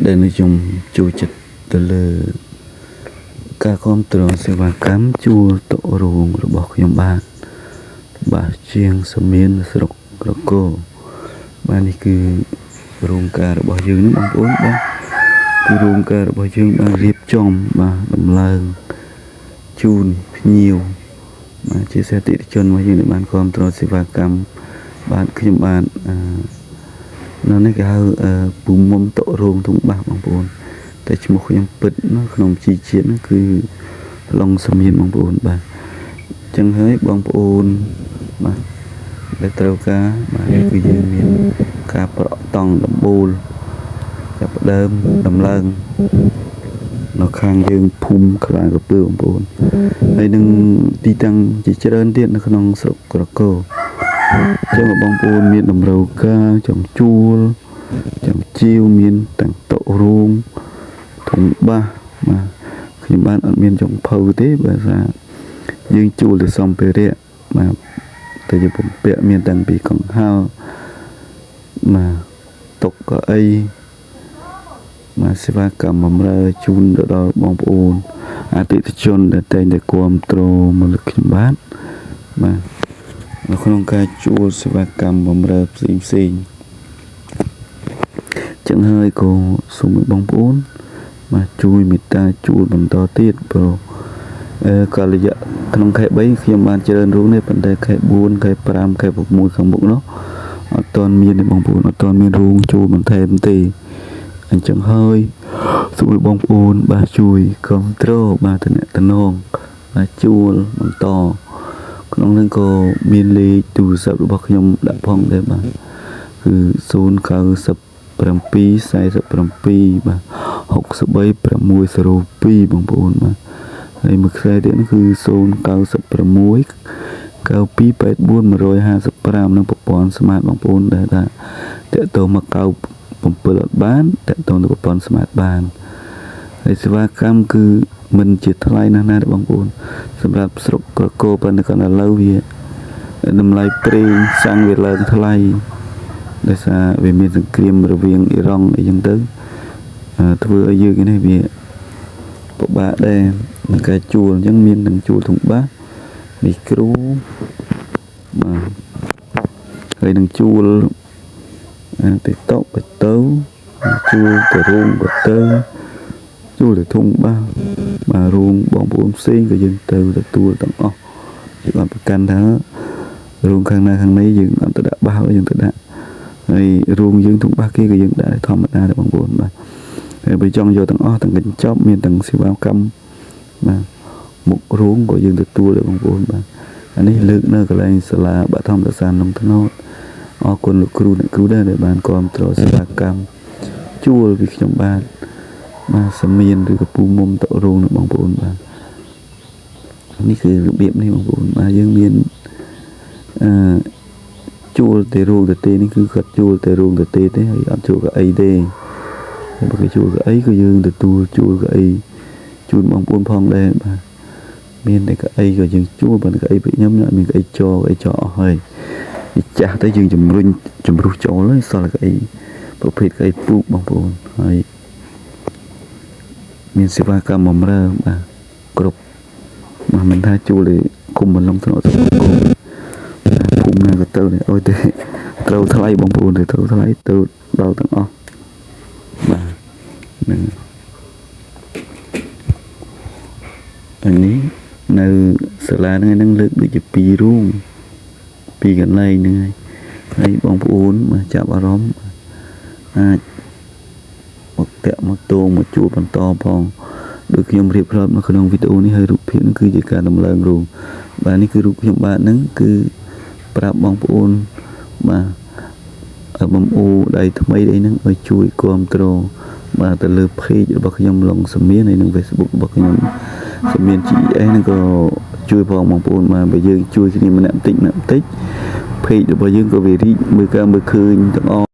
ដែលនិយមចូលចិត្តទៅលើការគ្រប់គ្រងសេវាកម្មជួលតុរោងរបស់ខ្ញុំបាទបាទជាងសមៀនស្រុកក្រគរបាទនេះគឺរោងការរបស់យើងនឹងបងប្អូនបាទគឺរោងការរបស់យើងបានរៀបចំបាទដំឡើងជូនភ្ញៀវបាទជាសេដ្ឋិជនរបស់យើងដែលបានគ្រប់គ្រងសេវាកម្មបាទខ្ញុំបាទនៅនេះគេហៅពូមុំតុរោងធុងបាសបងប្អូនតែឈ្មោះខ្ញុំពិតនៅក្នុងជីជាតិនោះគឺឡុងសមៀនបងប្អូនបាទអញ្ចឹងហើយបងប្អូនបាទដែលត្រូវការបាទនេះគឺយើងមានការប្រក់តង់ដំបូលចាប់ផ្ដើមដំឡើងនៅខាងយើងភូមិខ្លាកពើបងប្អូនហើយនឹងទីតាំងជាច្រើនទៀតនៅក្នុងស្រុកក្រគរចឹងបងប្អូនមានតម្រូវការចង់ជួលចង់ជាវមានទាំងតុរោងធុងបាសបាទខ្ញុំបានអត់មានចុងភៅទេបើថាយើងជួលទៅសម្ភារៈបាទតែជាបំពាក់មានតាំងពីកង្ហារបាទតុកៅអីបាទសេវាកម្មបម្រើជូនទៅដល់បងប្អូនអតិថិជនដែលតែងតែគាំទ្រមកលើខ្ញុំបាទបាទនៅក្នុងការជួលសេវាកម្មបម្រើផ្សេងផ្សេងចឹងហើយក៏សូមឲ្យបងប្អូនបាទជួយមេត្តាជួលបន្តទៀតព្រោះកាលរយៈក្នុងខែ3ខ្ញុំបានច្រើនរូងនេះប៉ុន្តែខែ4ខែ5ខែ6ខាងមុខនោះអត់ទាន់មានទេបងប្អូនអត់ទាន់មានរូងជួលបន្ថែមទេអញ្ចឹងហើយសូមឲ្យបងប្អូនបាទជួយគ្រប់គ្រងបាទតំណងបាទជួលបន្តក្នុងនឹងក៏មានលេខទូរស័ព្ទរបស់ខ្ញុំដាក់ផងដែរបាទគឺ097 47បាទ63 602បងប្អូនបាទហើយមួយខ្សែទៀតនោះគឺ096 9284 155នឹងប្រព័ន្ធស្មាតបងប្អូនដែលថាតាក់ទងមក97អត់បានតាក់ទងទៅប្រព័ន្ធស្មាតបានហើយសេវាកម្មគឺមិនជាថ្លៃណាស់ណាទេបងប្អូនសម្រាប់ស្រុកក្រគរប៉ុន្តែគាត់ឥឡូវវាតម្លៃប្រេងសាំងវាឡើងថ្លៃដោយសារវាមានសង្គ្រាមរវាងអ៊ីរ៉ង់អីចឹងទៅធ្វើឲ្យយើងនេះវាពិបាកដែរក្នុងការជួលអញ្ចឹងមានទាំងជួលធុងបាសមីក្រូបាទហើយនឹងជួលទៅតុកក៏ទៅជួលទៅរោងក៏ទៅជួលទៅធុងបាសបាទរោងបងប្អូនផ្សេងក៏យើងទៅទទួលទាំងអស់យើងអត់ប្រកាន់ថារោងខាងណាខាងនេះយើងអត់ទៅដាក់បាសយើងទៅដាក់ហើយរោងយើងធុងបាសគេក៏យើងដាក់ធម្មតាដែរបងប្អូនបាទហើយបើចង់យកទាំងអស់ទាំងកញ្ចប់មានទាំងសេវាកម្មបាទមុខរោងក៏យើងទទួលដែរបងប្អូនបាទអានេះលើកនៅកន្លែងសាលាបឋមសិក្សានំត្នោតអរគុណលោកគ្រូអ្នកគ្រូដែរដែលបានគាំទ្រសេវាកម្មជួលពីខ្ញុំបាទបាទសមៀនឬក៏ពូមុំតុរោងនឹងបងប្អូនបាទនេះគឺរបៀបនេះបងប្អូនបាទយើងមានអឺជួលតែរោងទៅទេនេះគឺគាត់ជួលតែរោងទៅទេទេហើយអត់ជួលកៅអីទេហើយបើគេជួលកៅអីក៏យើងទទួលជួលកៅអីជូនបងប្អូនផងដែរបាទមានតែកៅអីក៏យើងជួលបើកៅអីពីខ្ញុំអត់មានកៅអីចកៅអីចអស់ហើយចាស់ទៅយើងជំរុញជំរុះចូលហើយសល់កៅអីប្រភេទកៅអីពូកបងប្អូនហើយមានសេវាកម្មបម្រើបាទគ្រប់បាទមិនថាជួលទេគុំមិនឡងថ្នាក់ទៅគុំភូមិណាក៏ទៅនេះអុយទេត្រូវថ្លៃបងប្អូនទេត្រូវថ្លៃទៅដល់ទាំងអស់បាទនឹងអានេះនៅសាលាហ្នឹងលើកដូចជា2រូង2កន្លែងហ្នឹងហើយបងប្អូនមកចាប់អារម្មណ៍អាចមកតាក់មកតងមកជួបបន្តផងដូចខ្ញុំរៀបរាប់នៅក្នុងវីដេអូនេះហើយរូបភាពហ្នឹងគឺជាការដំឡើងរូងបាទនេះគឺរូបខ្ញុំបាទហ្នឹងគឺប្រាប់បងប្អូនបាទបំអូដៃថ្មីអីហ្នឹងឲ្យជួយគាំទ្របាទទៅលើ page របស់ខ្ញុំឡុងសមៀនហើយនិង Facebook របស់ខ្ញុំសមៀន GS ហ្នឹងក៏ជួយផងបងប្អូនបាទបើយើងជួយគ្នាម្នាក់បន្តិចម្នាក់បន្តិច page របស់យើងក៏វារីកមើលការមើលឃើញទាំងអស់